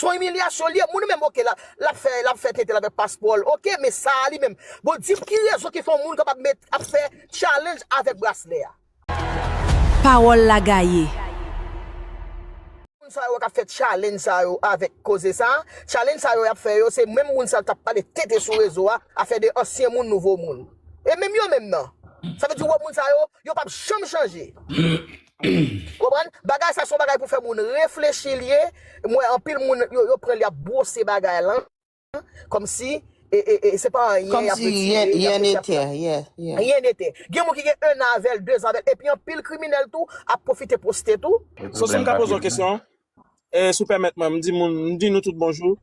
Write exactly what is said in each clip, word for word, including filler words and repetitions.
Se yon imilyasyon li ye. Moun menm, oke, l ap, l ap fè, l ap fè tenten l avèk paspò l. Oke, men sa a li menm. Bon, di m ki rezon ki fè yon moun kapab met, ap fè challenge avèk braslè a. Pawòl la gaye. Moun sa yo k ap fè challenge sa yo avèk koze sa. Challenge sa yo y ap fè yo, se menm moun sa yo t ap pale tenten sou rezo a, afè de ansyen moun, nouvo moun. E menm yo menm nan. Sa vle di w wè moun sa yo, yo p ap janm chanje. Konprann? Bagay sa se yon bagay pou fè moun reflechi l ye. M wè anpil moun, yo, yo pran l, y ap bwose bagay lan. Kòmsi e, e, e, se pa anyen y ap retire, y ap retire. Anyen nete. Gen moun ki gen en an avè l, de zan avè l, epi anpil kriminèl tou ap pwofite poste tou. Soso, m ka poze w kesyon? E, si w pèmèt mwen, m di moun, m di nou tout bonjou.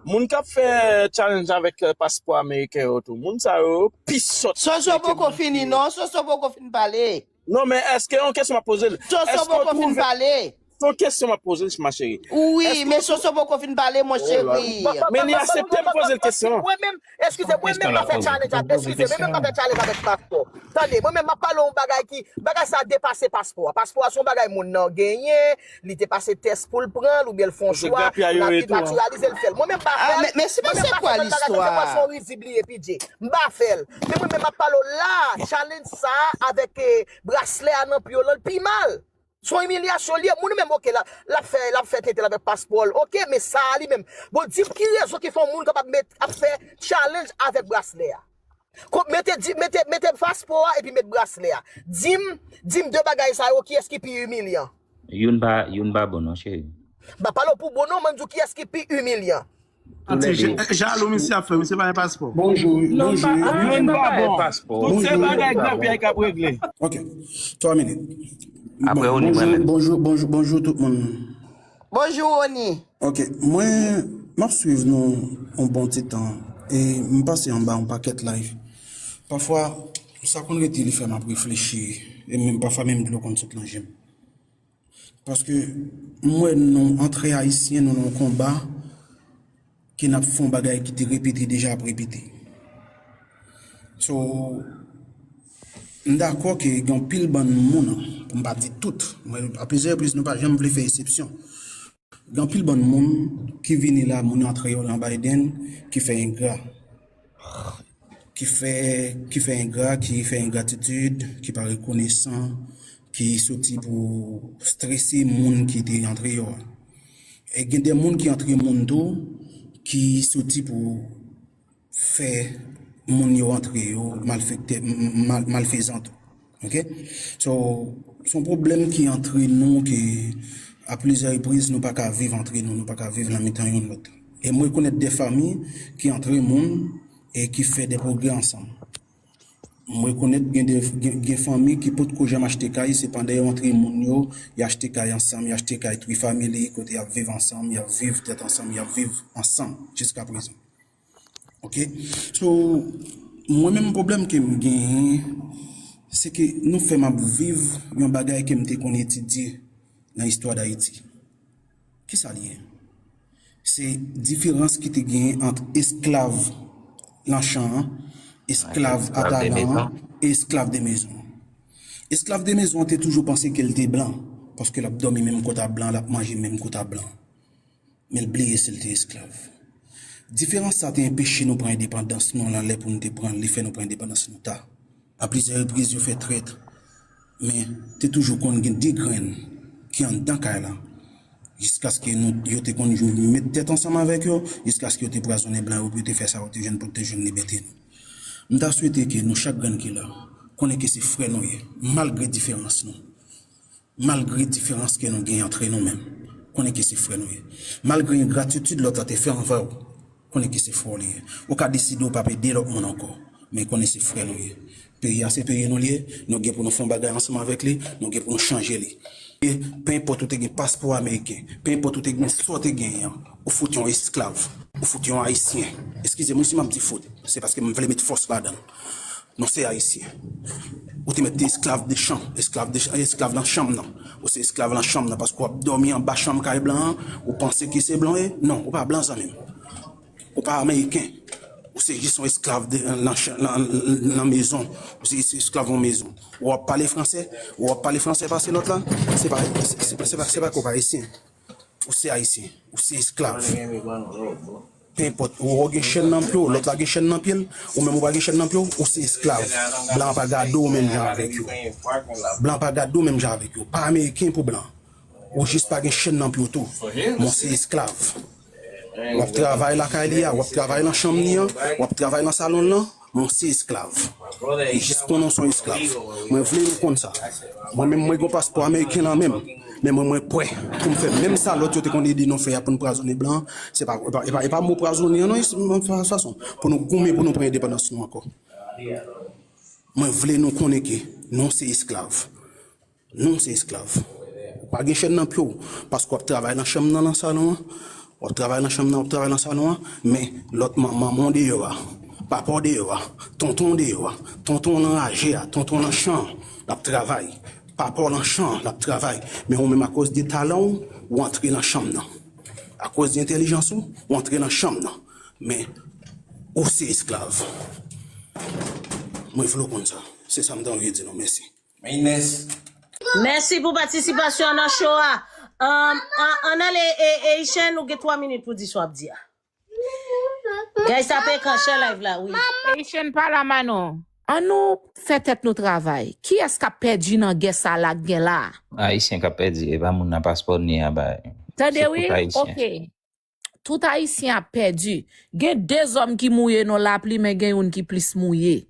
Moun k ap fè challenge avèk paspò ameriken yo tou, moun sa yo pi sòt. Soso poko fini non, Soso poko fin pale. Non, men èske yon kesyon m ap poze l? Soso poko fin pale. Se yon kesyon m ap poze l, ma chérie. Wi, men Soso poko fin pale, mon cheri. Men li aksepte m poze l kesyon an. Mwen menm, eskize, mwen menm m pa fè challenge avèk, eskize, mwen menm m pa fè challenge avèk paspò. Tande, mwen menm m ap pale yon bagay ki, bagay sa depase paspò a. Paspò a se yon bagay moun nan genyen, li te pase tès pou l pran l, oubyen l fè yon chwa, lavi natiralize l fè l. Mwen menm m pa fè l. Mwen menm m pa fè l, bagay sa se pa se yon rizib li ye, P J. M pa fè l. Men mwen menm m ap pale w la, challenge sa a avèk braslè a nan pye w lan, l pi mal. Se yon imilyasyon li ye. Moun menm, oke, l ap, l ap fè, l ap fè tenten l avèk paspò l. Oke, men sa a li menm. Bon, di m ki rezon ki fè yon moun kapab met, ap fè challenge avèk braslè a. Ko, mete, di, mete, mete paspò a epi met braslè a. Di m, di m de bagay sa yo, kiyès ki pi imilyan? Youn pa, youn pa bon non, cheri. M pa pale w pou bon non, mwen m di w kiyès ki pi imilyan. Anti jalou misye ap fè, misye pa gen paspò. Bonjou, bonjou. Youn pa bon. Tout se bagay grapyay k ap regle. Ok, twa minit. Apre ou ni mwen menm. Bonjou, bonjou, bonjou tout moun. Bonjou Rony. Ok, mwen m ap swiv nou yon bon ti tan e m pase anba yon pakèt live. Pafwa sa konn rete li fè m ap reflechi e menm pafwa menm dlo konn sot nan je m. Paske m wè nou antre ayisyen nou nan yon konba ke n ap fè yon bagay ki te repete deja ap repete. So, m dakò ke gen anpil bann moun, pou m pa di tout, mwen a plizyè repriz nou pa janm vle fè eksepsyon. Gen anpil bann moun ki vini la, moun yo antre yo nan Biden, ki fè engra. ki fè ki fè engra, ki fè engratitid, ki pa rekonesan, ki soti pou strese moun ki te antre yo a. E gen de moun ki antre moun tou ki soti pou fè moun yo antre yo malfektè, mal, malfezan tou. Ok? So, se yon pwoblèm ki antre nou ke a plizyè repriz nou pa ka viv antre nou, nou pa ka viv nan mitan youn lòt. E m rekonèt de fanmi ki antre moun e ki fè de pwogrè ansanm. M rekonèt gen de gen, gen fanmi ki potko janm achte kay, se pandan yo antre moun yo, y achte kay ansanm, y achte kay tri family kote y ap viv ansanm, y ap viv tèt ansanm, y ap viv ansanm jiska prezan. Ok? So, mwen menm pwoblèm ke m genyen, se ke nou fè m ap viv yon bagay ke m te konn etidye nan istwa Dayiti. Kisa li ye? Se diferans ki te genyen ant esklav nan chan an, esklav atalan an, e esklav de mezon an. Esklav de mezon an te toujou panse ke l te blan, paske l ap dòmi menm kot a blan, l ap manje menm kot a blan. Men l bliye si l te esklav. Diferans sa te enpeche nou pran endepandans nou lan lè pou nou te pran l, li fè nou pran endepandans nou ta. A plizyè repriz yo fè trèt, men te toujou konn gen de grenn ki anndan kay la. Jiskaske nou, yo te konn met tèt ansanm avèk yo, jiskaske yo te pwazonnen blan yo pou yo te fè sa yo te jwenn pou yo te jwenn libète nou. M ta swete ke nou chak grenn ki la, konnen ke se frè nou ye, malgre diferans nou. Malgre diferans ke nou gen antre nou menm, konnen ke se frè nou ye. Malgre engratitid lòt la te fè anvè w, konnen ke se frè w li ye. Ou ka deside ou p ap ede lòt moun ankò, men konnen se frè nou ye. Peyi a se peyi nou li ye, nou gen pou nou fè yon bagay ansanm avèk li, nou gen pou nou chanje li. E, penenpòt ou te gen paspò ameriken, penenpòt ou te gen sa w te genyen an, ou fout yon esklav, ou fout yon ayisyen. Eskize m wi si m ap di fout, se paske m vle met fòs ladan l. Nou se ayisyen. Ou te mèt te esklav de chan, esklav de chan, esklav nan chanm nan. Ou se esklav nan chanm nan paske w ap dòmi anba chanm kay blan an, ou panse ke se blan w ye? Non, ou pa blan zanmi m. Ou pa ameriken. Ou se jis yon esklav de, nan, nan, nan mezon. Ou se jis esklav yon mezon. Ou ap pale franse, ou ap pale franse pase lòt la, se pa, se, se, se pa, se pa ke w pa ayisyen. Ou se ayisyen, ou se esklav. Pe enpòt, ou, ou gen chèn nan pye w, lòt la gen chèn nan pye l, ou menm ou pa gen chèn nan pye w, ou se esklav. Blan an pa gade w menm jan avèk yo. Blan an pa gade w menm jan avèk yo. Pa ameriken pou blan. Ou jis pa gen chèn nan pye w tou. Men w se esklav. W ap travay lakay li a, w ap travay nan chanm li an, w ap travay nan salon l lan, men w se esklav. Li jis konnen w se yon esklav. Mwen vle nou konn sa. Mwen menm, mwen gen paspò ameriken lan menm. Men mwen, mwen prè pou m fè menm sa lòt yo te konn ede nou fè a pou n pwazonnen blan. Se pa, e pa, e pa, e pa mo pwazonnen an non, se yon fason pou nou goumen pou nou pran endepandans nou ankò. Mwen vle nou konnen ke nou se esklav. Nou se esklav. Ou pa gen chèn nan pye w, paske w ap travay nan chanm nan, nan salon an. W ap travay nan chanm nan, w ap travay nan salon an, men lòt man-, manman w deyò a, papa w deyò a, tonton w deyò a, tonton w nan raje a, tonton w nan chan an, l ap travay. Papa w nan chan an, l ap travay. Men ou menm, akoz de talan w, ou antre nan chanm nan. Akoz de entèlijans ou, ou antre nan chanm nan. Men, ou se esklav. Mwen vle w konn sa. Se sa m t anvi di nou. Mèsi. Mèsi pou patisipasyon w nan show a. Um, an, ann ale, e, e, Eichen, ou gen twa minit pou di sa w ap di a. Guys, tape ekran, share live la, wi. Eichen pa la, Manon. Ann nou fè tèt nou travay. Kiyès k ap pèdi nan gè sa la k gen la? Ayisyen k ap pèdi, e pa moun nan paspò ni a bay. Tande wi, ok. Tout Ayisyen ap pèdi. Gen de zòm ki mouye nan lapli, men gen youn ki plis mouye.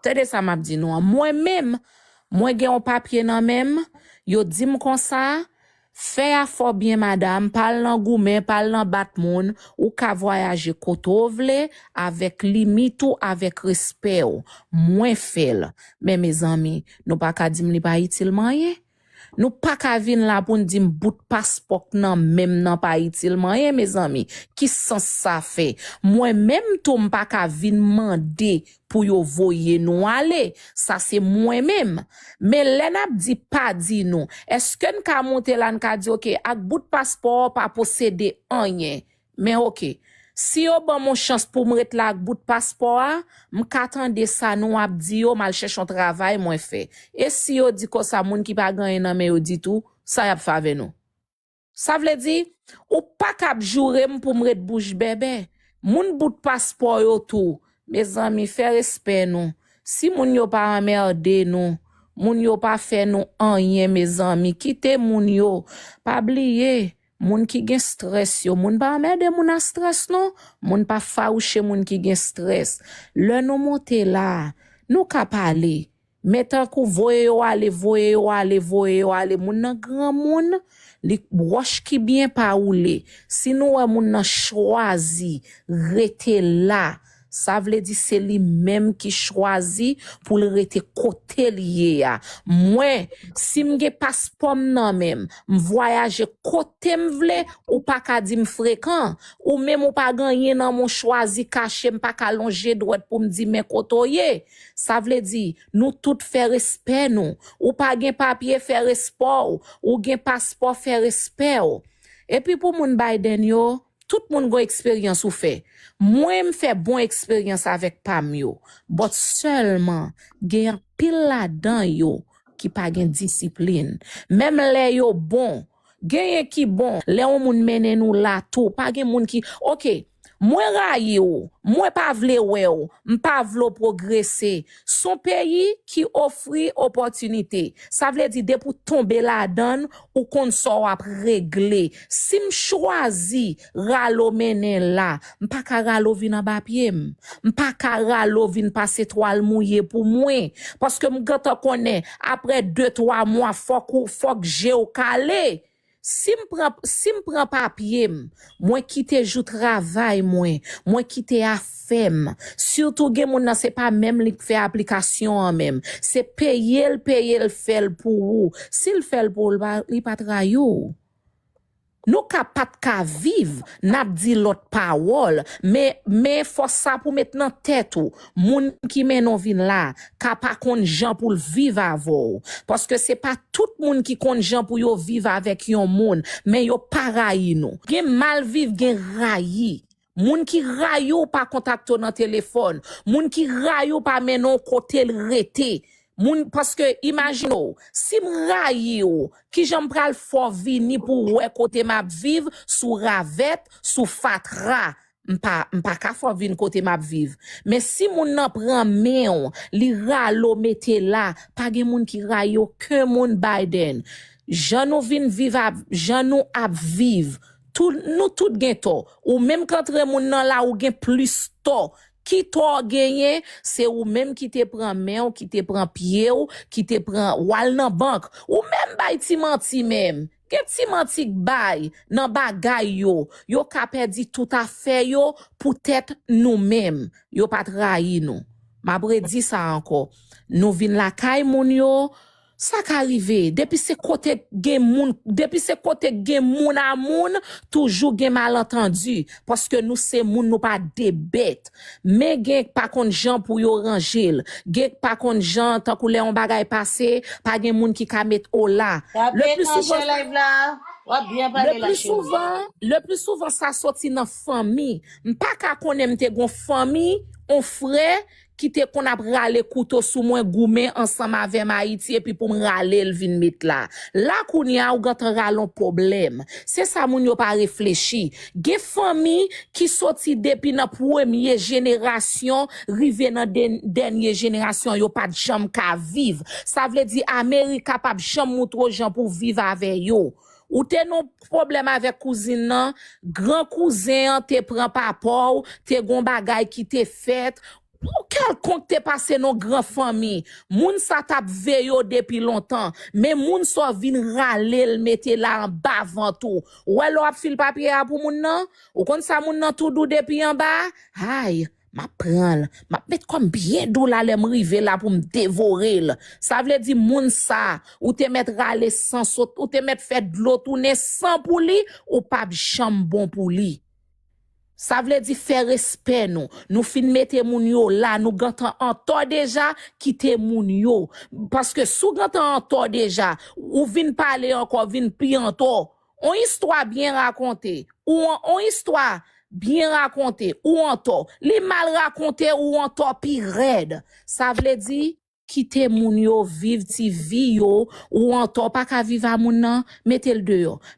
Tande sa m ap di nou an. Mwen menm, mwen gen yon papye nan men m, yo di m konsa, fè afè w byen madanm, pa al nan goumen, pa al nan bat moun, ou ka vwayaje kote w vle, avèk limit ou, avèk respè w. Mwen fè l. Men mezanmi, nou pa ka di m li pa itil m anyen. Nou pa ka vin la pou n di m bout paspò k nan men m nan pa itil m anyen, mezanmi. Ki sans sa fè? Mwen menm tou, m pa ka vin mande pou yo voye nou ale. Sa se mwen menm. Men lè n ap di pa di nou, èske n ka monte la, n ka di, oke, ak bout paspò a, w pa posede anyen. Men oke, si yo ban m yon chans pou m ret la ak bout paspò a, m ka tande sa nou ap di yo, m al chèche yon travay mwen fè. E si yo di konsa moun ki pa gen anyen nan men yo ditou, sa y ap fè avè nou? Sa vle di, ou pa ka ap joure m pou m ret bouch bèbè. Moun bout paspò yo tou, mezanmi, fè respè nou. Si moun yo pa anmède nou, moun yo pa fè nou anyen, mezanmi, kite moun yo. Pa bliye, moun ki gen strès yo, moun pa anmède moun a strès non, moun pa fawouche moun ki gen strès. Lè nou monte la, nou ka pale, men tankou voye yo ale, voye yo ale, voye yo ale, moun nan granmoun, li wòch ki byen pa woule. Si nou wè moun nan chwazi rete la, sa vle di se li menm ki chwazi pou l rete kote l ye a. Mwen, si m gen paspò m nan men m, m vwayaje kote m vle, ou pa ka di m frekan. Ou menm ou pa gen anyen nan men w, chwazi kache, m pa ka lonje dwèt pou m di men kote w ye. Sa vle di, nou tout fè respè nou. Ou pa gen papye, fè respè w. Ou gen paspò, fè respè w. Epi pou moun Biden yo, tout moun gon eksperyans ou fè. Mwen, m fè bon eksperyans avèk pa m yo. But sèlman, gen anpil ladan yo ki pa gen disiplin. Menm lè yo bon, genyen ki bon. Lè yon moun mennen nou la tou, pa gen moun ki, oke, mwen rayi w, mwen pa vle wè w, m pa vle w pwogrese. S on peyi ki ofri opòtinite. Sa vle di, depi w tonbe ladan l, ou konn sa w ap regle. Si m chwazi rale w mennen la, m pa ka rale w vin anba pye m. M pa ka rale w vin pase twal mouye pou mwen. Paske m gentan konnen, apre de, twa mwa, fòk ou, fòk je w kale. Si m pran, si m pran papye m, mwen kite jou travay mwen, mwen kite afè m. Sitou gen moun nan se pa menm li k fè aplikasyon an menm. Se peye l, peye l fè l pou ou. Si l fè l pou ou, li pa, li pa trayi w. Nou ka pa t ka viv, n ap di lòt pawòl, men, men fò sa pou met nan tèt ou, moun ki mennen w vin la, ka pa konn jan pou l viv avè w. Paske se pa tout moun ki konn jan pou yo viv avèk yon moun, men yo pa rayi nou. Gen mal viv, gen rayi. Moun ki rayi w pa kontakte w nan telefòn. Moun ki rayi w pa mennen w kote l rete. Moun, paske imajine w, si m rayi w, kijan m pral fè w vini pou w wè kote m ap viv, sou ravèt, sou fatra? M pa, m pa ka fè w vin kote m ap viv. Men si moun nan pran men w, li rale w mete la, pa gen moun ki rayi okenn moun, Biden. Jan nou vin viv, ap, jan nou ap viv, tout, nou tout gen tò. Ou menm k antre moun nan la, ou gen plis tò. Ki tò w genyen? Se ou menm ki te pran men w, ki te pran pye w, ki te pran, w al nan bank. Ou menm bay ti manti menm. Gen ti manti k bay nan bagay yo. Yo ka pèdi tout afè yo poutèt nou menm. Yo pa t rayi nou. M ap redi sa ankò. Nou vin lakay moun yo, sa ka rive. Depi se kote k gen moun, depi se kote k gen moun a moun, toujou gen malantandi. Paske nou se moun, nou pa de bèt. Men gen k pa konn jan pou yo ranje l. Gen k pa konn jan, tankou lè yon bagay pase, pa gen moun ki ka met ola. Le pli souvan, w ap byen pale la, cheri. Le pli souvan, sa soti nan fanmi. M pa ka konnen m te gon fanmi, on frè, ki te konn ap rale kouto sou mwen, goumen ansanm avè m Ayiti, epi pou m rale l vin met la. La kounye a, ou gentan rale yon pwoblèm. Se sa moun yo pa reflechi. Gen fanmi ki soti depi nan premye jenerasyon, rive nan dènye jenerasyon, yo pa t janm ka viv. Sa vle di Amerika p ap janm moutre w jan pou w viv avè yo. Ou te nan pwoblèm avèk kouzin nan, gran kouzen an te pran papa w, te gon bagay ki te fèt, pou kèlkonk te pase nan gran fanmi, moun sa t ap veye w depi lontan, men moun sa w vin rale l mete la anba vant ou. Ou wè lè w ap fil papye a pou moun nan, ou konn sa moun nan tou dou depi anba? Ay, m ap pran l, m ap met kò m byen dou la lè m rive la pou m devore l. Sa vle di moun sa, ou te mèt rale san sot, ou te mèt fè dlo tounen san pou li, ou p ap janm bon pou li. Sa vle di fè respè nou. Nou fin mete moun yo la, nou gentan antò deja, kite moun yo. Paske si w gentan antò deja, ou vin pale ankò, vin pi antò. On istwa byen rakonte, ou on istwa byen rakonte, ou antò. Li mal rakonte, ou antò pi rèd. Sa vle di, kite moun yo viv ti vi yo, ou antò, pa ka viv a moun nan, mete l deyò.